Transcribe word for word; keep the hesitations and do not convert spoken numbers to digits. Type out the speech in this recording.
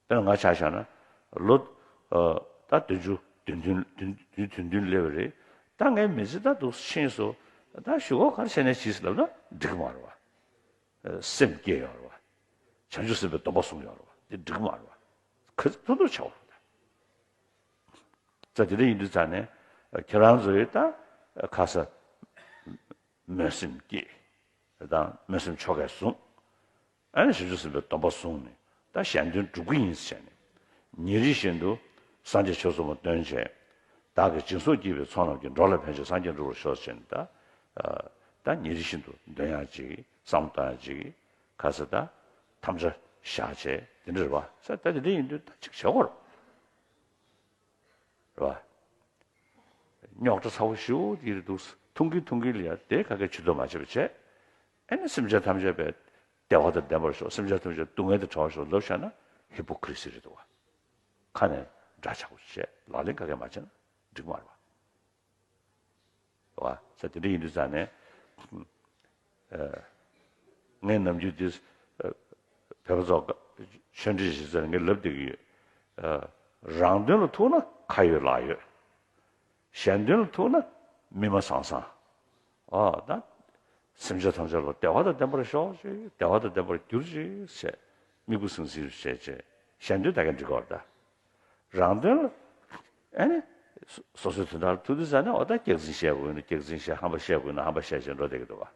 དཔེར་ན་ང་ཆ་བཞག་ན་ལོ་ཨ་ད་བདུན་ཅུ་བདུན་བདུན་བདུན་བདུན་བདུན་བདུན་སླེབས་པ་རེད། ད་ངའི་མི་ཚེ་ད་འདུག་ཕྱིན་སོང་། ད་གཞུག་གུ་ག་རེ་བྱས་ནས་ཕྱིན་སོང་ལབ་ན་འགྲིག་གི་མ་རེད་བ། སེམས་བསྐྱེད་ཡོད་རེད་བ། བྱང་ཆུབ་སེམས་དཔའི་སྡོམ་པ་བསྲུངས་ཡོད་རེད་བ། དེ་འགྲིག་གི་མ་རེད་བ། ག་ཚོད་ཐུབ་ཐུབ་བྱའོ། ཙང་དེ་འདྲ་ཡིན་དུས་ཙང་ནས་ཁྱེད་རང་ཚོས་ད་ཁ་ས་སྨོན་སེམས་བསྐྱེད་དང་སྨོན་སེམས་ཆོ་གས་བཟུང་། ཨ་ནི་བྱང་ཆུབ་སེམས་དཔའི་སྡོམ་པ་བཟུང་ནས་ད་གཞན་དོན་སྒྲུབ་ཀྱི་ཡིན་ཟེར་ནས། ཉིན་རེ་བཞིན་དུ་སངས་རྒྱས་ཆོས་ཚོགས་མ་བཏོན་བྱས། བདག་གིས་སྦྱིན་སོགས་བགྱིས་པའི་ཚོགས་རྣམས་ཀྱིས། འགྲོ་ལ་ཕན་ཕྱིར་སངས་རྒྱས་འགྲུབ་པར་ཤོག་ཟེར་ནས་ད། ད་ཉིན་རེ་བཞིན་དུ་འདོན་ཡག་ཅིག་བསམ་བློ་གཏོང་ཡག་ཅིག་ཁ་ས་ད་དམ་བཅའ་བཞག་བྱས་དེ་འདྲ་རེད་བ། ས་ད་དེ་འདྲ་ཡིན་དུས་ད་ཅིག་བྱེད་དགོས་རེད་བ། རྙོག་དྲ་ཚ་བོ་ཞེ་པོ་དེ་རེད་འདུག་འཐུང་གིན་འཐུང་གིན་ལ་ཡ་དེ་ག་གེ་ཇུས་གཏོགས་མ་བྱས་པ་བྱས། ཨ་ནི་སེམས་ཅན་ཐམས་ཅད་པའི་བདེ་བ་དང་ལྡན་པར་ཤོག་སེམས་ཅན་ཐམས་ཅད་སྡུག་བསྔལ་དང་བྲལ་བར་ཤོག་ལབ་བཞག་ན་ཧི་པོ་ཀི་རི་སི་རེད་འདུག་བ། ཁ་ནས་འདྲ་ཆགས་པོ་བྱས་ལག་ལེན་ག་གེ་མ་བྱས་ན་འགྲིག་མ་རེད་བ། བ། ས་དེ་འདྲ་ཡིན་དུས་ཙང་ནས། ངས་ནམ་རྒྱུན་དེ་བོད་པ་ཚོ་ཆོས་འབྲེལ་ཞིག་ཟེར་ངས་ལབ་བསྡད་ཀྱི་ཡོད། རང་དོན་ལ་ཐུག་ན་ཁ་ཡོད་ལག་ཡོད། གཞན་དོན་ལ་ཐུག་ན་མི་མ་བཟང་བཟང་། ཨ་ད། སེམས་ཅན་ཐམས་ཅད་ལ་བདེ་བ་དང་ལྡན་པར་ཤོག་ཅིག་བདེ་བ་དང་ལྡན་པར་གྱུར་ཅིག་ཟེར། དམིགས་བུ་སིང་སིང་བྱས་བྱས་གཞན་དོན་ད་ག་འགྲིག་གི་རེད་ད། རང་དོན་ལ། ཨ་ནི། སོ་སོའི་དོན་དག་ལ་ཐུག་དུས་ཙ་ན་འོ་ད་སྐྱག་རྫུན་བཤད་དགོས་ན་སྐྱག་རྫུན་བཤད། ཧམ་པ་བཤད་དགོས་ན་ཧམ་པ་བཤད་བྱས་འགྲོ་བསྡད་ཀྱི་འདུག་བ།